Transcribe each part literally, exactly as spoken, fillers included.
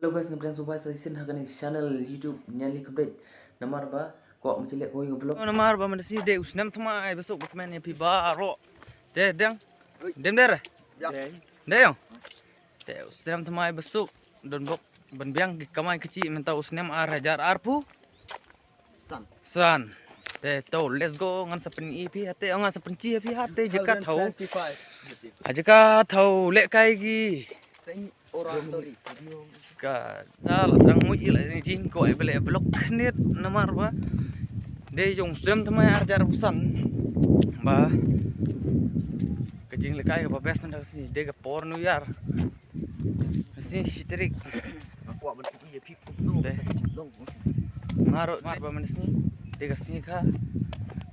Hello guys, nga pdiang sngewbha sa shisien ha kane ka channel YouTube Nyali Khapdeit. Namar ba kwah mynta leh kawei ka vlog. Namar ba mynta sngi dei u snem thymmai basuk ba kmen ïa phi baroh. Te dang. Dem der. Dei ong. Te u snem thymmai basuk don bok ban biang ki kamai kajih mynta u snem ar hajar arphew san. San. Te to, let's go, ngan sa pyni ïa phi hate, ngan sa pynchi ïa phi hate jaka thaw. Twenty twenty-five. Ha jaka thaw lehkai ki. Seng oratory. Ka da la srang mut ïa la ni jing ko ai bele vlog khnit namar ba dei jong snem thymmai ar hajar arphew san. Ba ka jinglehkai kaba best mynta ka sngi dei ka por New Year. Ka sngi shi tarik. Nga kwah ban pyni ïa phi kumno. Te. Long. Nga ruh namar ba mynta sngi dei ka sngi ka,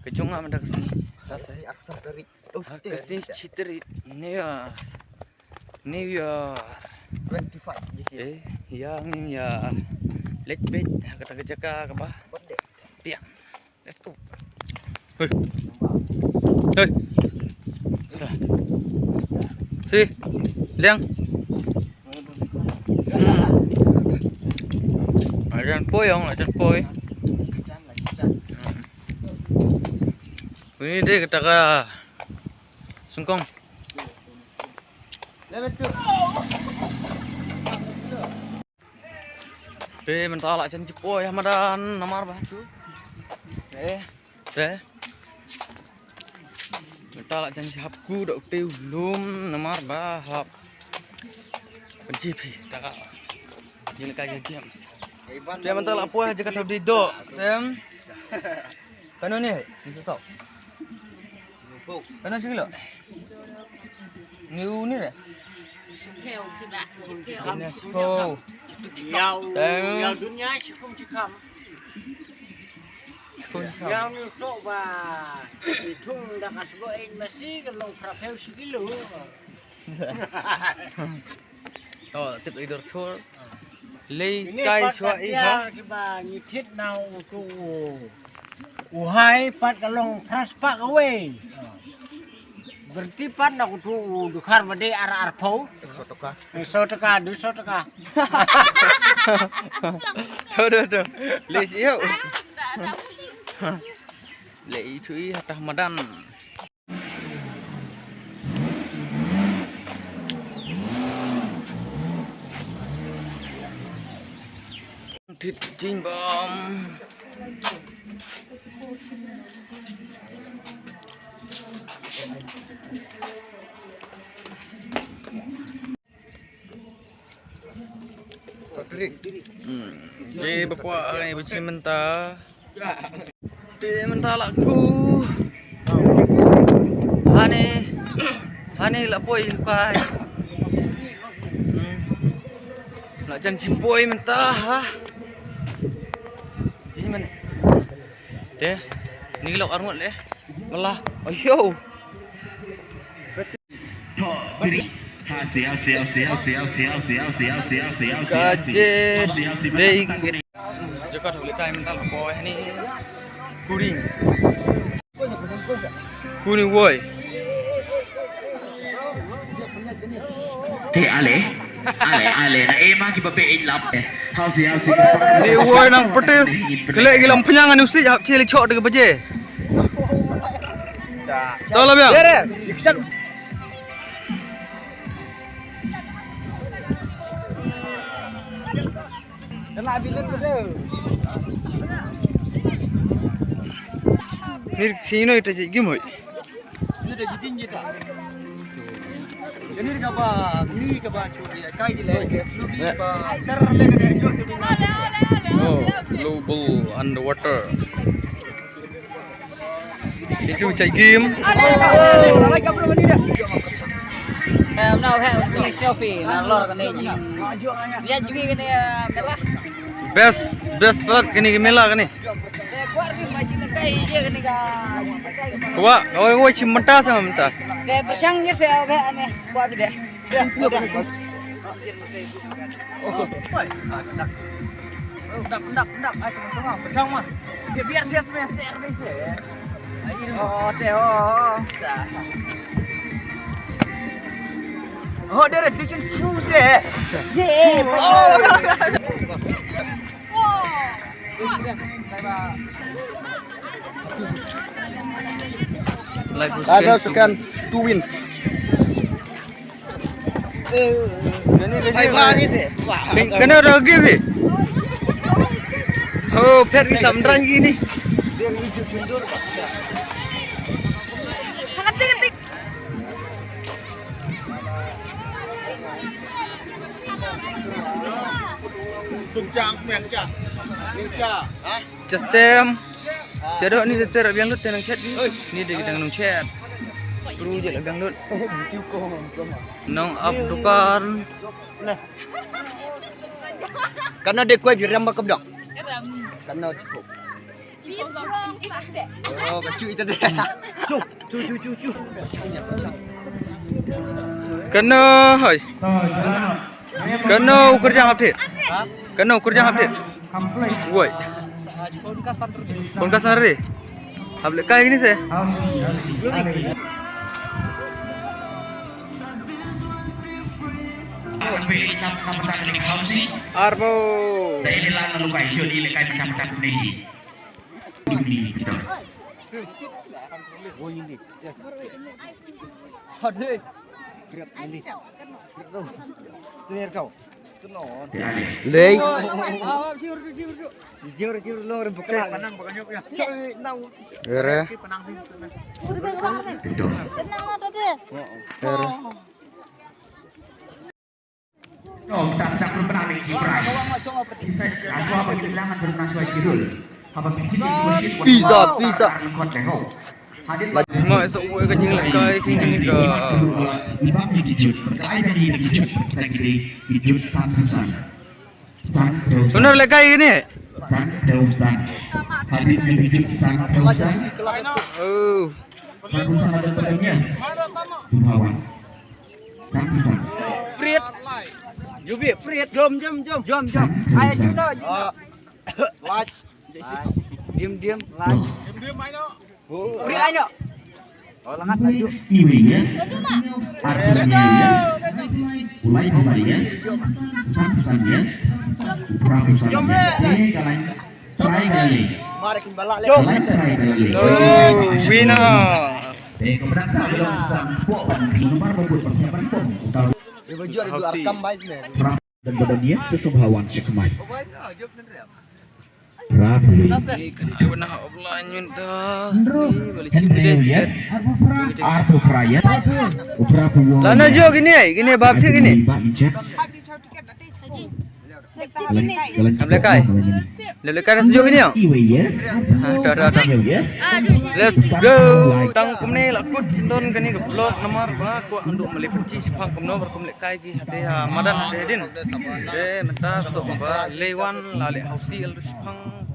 ka jong nga mynta ka sngi. Ka sngi arphew san tarik. Oh, ha, te, ka sngi te. Shi tarik New Year. New Year. Twenty-five, ji, ji. Eh, ïa ngin ïa leit peit ha kata ka jaka kaba. Birthday. Piang. Let's go. Hei. Hei. Si. Liang. Hmm. Ajan poi ong, ajan poi. Hmm. Ini dei kata ka sengkong. Te mynta la jan jipoi ha madan namar ba tu. Eh, te. Mynta la jan jihap ku da u te u lum namar ba hap. Ban jipi ta ka. Yin ka yin tiam. Te mynta la poi ha jaka thaw dei dok. Tem. Kano ni? Ni tu tau. Kano shi kilo? Ni u ni re? Shiphew, kiba, shiphew. Ni shiphew. Ïa u, eh, ïa u dunya shikum shikam. Shikum shikam. Ïa u ni sok ba. Ni thung da ka sbo eng masi ka long phraphew shi kilo. Oh, tip i dor chor. Lei kai shuwa i ha. Kiba ngi thied na u tu u hai pat ka long phra spah kawei. Berhenti pat na u tu u dukhar ba dei ar arphew. Ekso taka. Ekso taka, dui so taka. To, to, to. Lei shi yau. Lei i tu i ha ta madan. Thit jing bam. Hmm. Te ba kwah ai ba chim mynta. Te mynta la ku. Hani. Hani la poi kai. Hmm. La jan chim poi mynta ha. Jin men. Te. Ni lok arngot le. Mala. Ayo. Ka je dei. Jaka thok le kai mental ko hani. Kuri. Kuni woi. Te ale. Ale, ale, na ema ki babe in lap. Hausi, hausi. Ni woi nang petis. Kele gilam penyang anu si hap chili chok de baje. Tolong ya. Ni khino ita je gim hoi. Ni da gidin je ta. Ni ka ba, ni ka ba chu ya kai le. Slubi ba. Tar le ka der jo se. Oh, global underwater. Itu chai game. Em, na he ni selfie na lor kane ji. Ya jugi kane mela. Best, best part kane mela kane. Kwa, kwa, kwa chim mynta sa mynta. Te persang ye se ane kwa bide. Ndap, ndap, ndap. Ai, teman-teman, bersama. Biar, biar dia sebenarnya share deh, sih. Oh, teh, oh. Dah. Oh, there is this in food, eh? Like Ada sukan two wins. Kane rugi bhi. Oh, pher ki samdran ki ni. Chastem. Chedo ni te rap yang lut te nang chet ni. Ni de dang nang chet. Kru je dang lut. Nang ap dukan. Kana de koi biram ba kebdok. Kana cukup. Oh, ka cu ita de. Cu, cu, cu, cu, cu. Kano hoi. Kano u kyrjang hap thied. Kano u kyrjang hap thied. Woi. Pun ka san re. Hap lehkai kini se. Arbo. Lei. Ere. Ere. Kita sedang bermenang di Kipras. Kita aswa bagi silangan bermenang suai Kirul. Haba bikin di masjid. Pizza, pizza. Hadin. Ma sa uwe ka jinglehkai kini ka. Ibang di kijut, berkai dari di kijut, kita gini kijut satu san. San. Benar lehkai kini. San, san. Hadin di kijut san, san. Oh. San, san ada pada nias. Sumbawa. Prit. Jubi, Prit. Jom, jom, jom. Jom, jom. Ayo, Juno, Juno. Laj. Diem, diem. Laj. Diem, diem, ayo. Oh. Prit, ayo. Oh, langat laju. Iwe, yes. Arthur, yes. Ulai, Ulai, yes. Pusan, Pusan, yes. Upra, Pusan, yes. Eh, kalang. Try kali. Mari kin balak le. Try, try kali. Oh, winner. Eh, kemenang sa belum sang pok ban nomor rebut persiapan pom. Utawa. Dia baju ada dua rekam baik ni. Dan badan yes tu Sumbawa Shakmai. Rafi. Ni kan ai wana offline nyun ta. Ni balik chim deh. Yes. Arthur Pryor. Upra Puwang. Lana jo kini ai, kini bab thik kini. Ba inchet. Lehkai. Lehkai dah sejuk kini. Let's go. Tang kumne la kut sindon kani ka vlog namar ba ko ando mele penci sipang kumno bar kum lehkai ki hate ha madan hate din. De menta so ba lewan la le hausi el sipang.